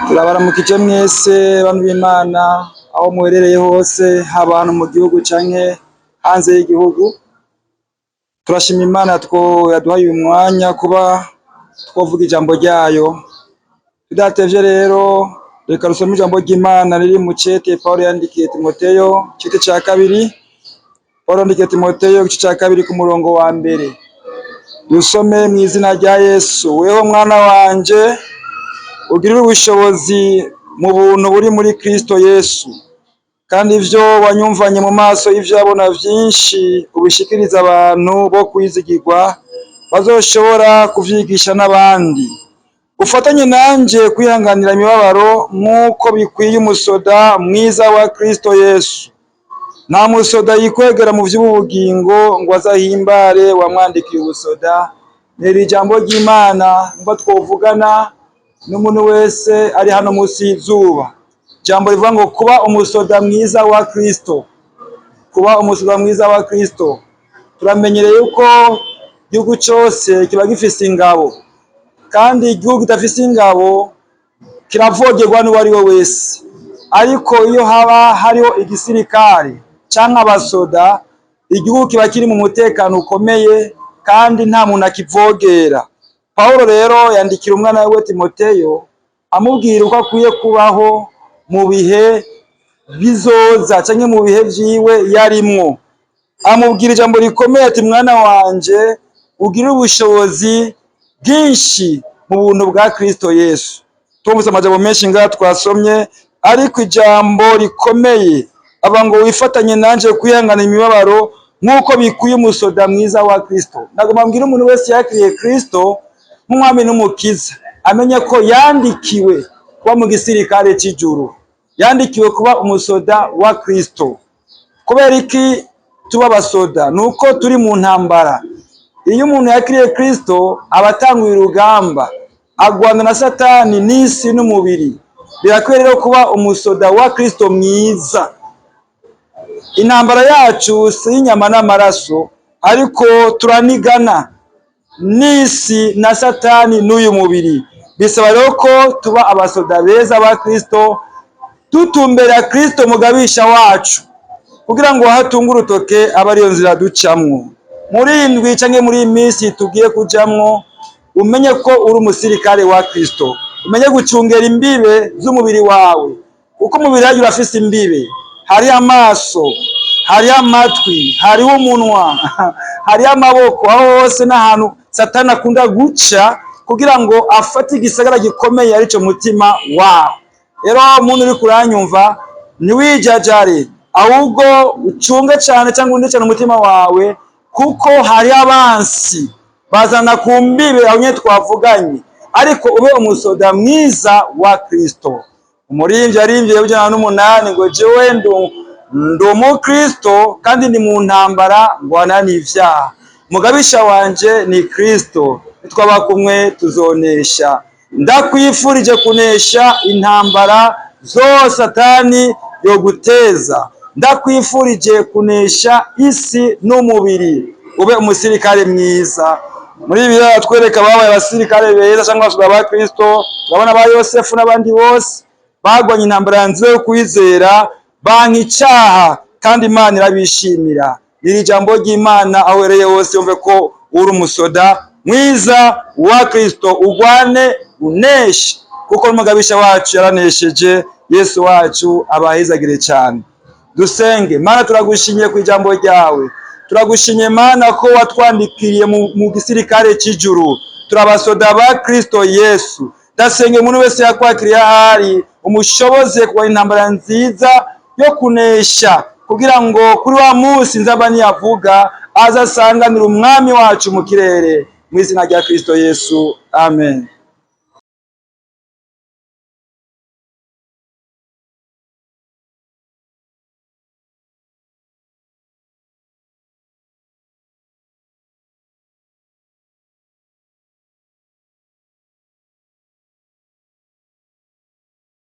Turabaramukije mwese bantu b'Imana aho muherereye hose, haba hano mu gihugu canke hanze y'igihugu. Turashima Imana yaduhaye uyu mwanya kuba twovuga ijambo ryayo. Tudatevye rero, reka dusome ijambo ry'Imana riri mu cete Pawulo yandikiye Timoteyo, icete ca kabiri. Pawulo yandikiye Timoteyo, igice ca kabiri, ku murongo wa mbere. Dusome mu izina rya Yesu. Weho mwana wanje, ugirire ubushobozi mu buntu buri muri Kristo Yesu, kandi ivyo wanyumvanye mu maso y'ivyabona vyinshi ubishikirize abantu bo kwizigirwa, bazoshobora kuvyigisha n'abandi. Ufatanye nanje kwihanganira imibabaro nk'uko bikwiye umusoda mwiza wa Kristo Yesu. Nta musoda yikwegera mu vy'ubugingo ngo azahimbare wamwandikiye ubusoda. Niri ijambo ry'Imana ngo twovugana n'umuntu wese ari hano musi y'izuba. Ijambo rivuga ngo kuba umusoda mwiza wa Kristo, kuba umusoda mwiza wa Kristo. Turamenyereye yuko igihugu cose kiba gifise ingabo, kandi igihugu kidafise ingabo kiravogerwa n'uwo ari we wese. Ariko iyo haba hariho igisirikare canke abasoda, igihugu kiba kiri mu mutekano ukomeye kandi nta muntu akivogera. Pawulo rero yandikira umwana wiwe Timoteyo, amubwira uko akwiye kubaho mu bihe bizoza canke mu bihe vyiwe yarimwo. Amubwira ijambo rikomeye ati: "Mwana wanje, ugire ubushobozi bwinshi mu buntu bwa Kristo Yesu." Tumvise amajambo menshi ngaha twasomye, ariko ijambo rikomeye aba ngo wifatanye nanje kwihangana imibabaro nk'uko bikwiye umusoda mwiza wa Kristo. Nagomba mbwira umuntu wese yakiriye Kristo nk'umwami n'umukiza, amenye ko yandikiwe kuba mu gisirikare c'ijuru, yandikiwe kuba umusoda wa Kristo. Kubera iki tuba abasoda? Nuko turi mu ntambara. Iyo umuntu yakiriye Kristo, aba atanguye urugamba, agwana na Satani n'isi n'umubiri. Birakwiye rero kuba umusoda wa Kristo mwiza. Intambara yacu si iy'inyama n'amaraso, ariko turanigana n'isi na Satani n'uyu mubiri. Bisaba rero ko tuba abasoda beza ba Kristo, tutumbera Kristo mugabisha wacu, kugira ngo hatunge urutoke abe ariyo nzira ducamwo. Muri iyi ndwi canke muri iyi minsi tugiye kujamwo, umenye ko uri umusirikare wa Kristo, umenye gucungera imbibe z'umubiri wawe, kuko umubiri wawe urafise imbibe. Hariho amaso, hariho amatwi, hariho umunwa, hariho amaboko. Aho hose n'ahantu Satani akunda guca kugira ngo afate igisagara gikomeye, arico mutima wawe. Rero umuntu uri kuranyumva, ntiwijajare, ahubwo ucunge cyane cyangwa unde cyane umutima wawe, kuko hari abansi bazana ku mbibe aho nyene twavuganye. Ariko ube umusoda mwiza wa Kristo. Umuririmbyi yaririmbye 108 ngo: "Jewe ndi umukristo kandi ndi mu ntambara ngwana n'ivyaha, mugabisha wanje ni Kristo, nitwaba kumwe tuzonesha." Ndakwifurije kunesha intambara zose Satani yoguteza. Ndakwifurije kunesha isi n'umubiri, ube umusirikare mwiza. Muri Bibiliya batwereka babaye abasirikare beza cyangwa abasoda ba Kristo. Turabona ba Yosefu n'abandi bose bagwanye intambara nziza yo kwizera, banka icaha, kandi Imana irabishimira. Iri jambo ry'Imana, aho uhereye hose wumve ko uri umusoda mwiza wa Kristo, ugwane uneshe, kuko n'umugabisha wacu yaranesheje. Yesu wacu abahezagire cyane. Dusenge. Mana, turagushimiye ku ijambo ryawe. Turagushimiye Mana ko watwandikiriye mu gisirikare c'ijuru, turabasoda ba Kristo Yesu. Ndasenga umuntu wese yakwakiriye ahari, umushoboze kuba intambara nziza yo kunesha, kugira ngo kuri wa munsi nzaba niyavuga azasanganira umwami wacu mu kirere. Mu izina rya Kristo Yesu, amen.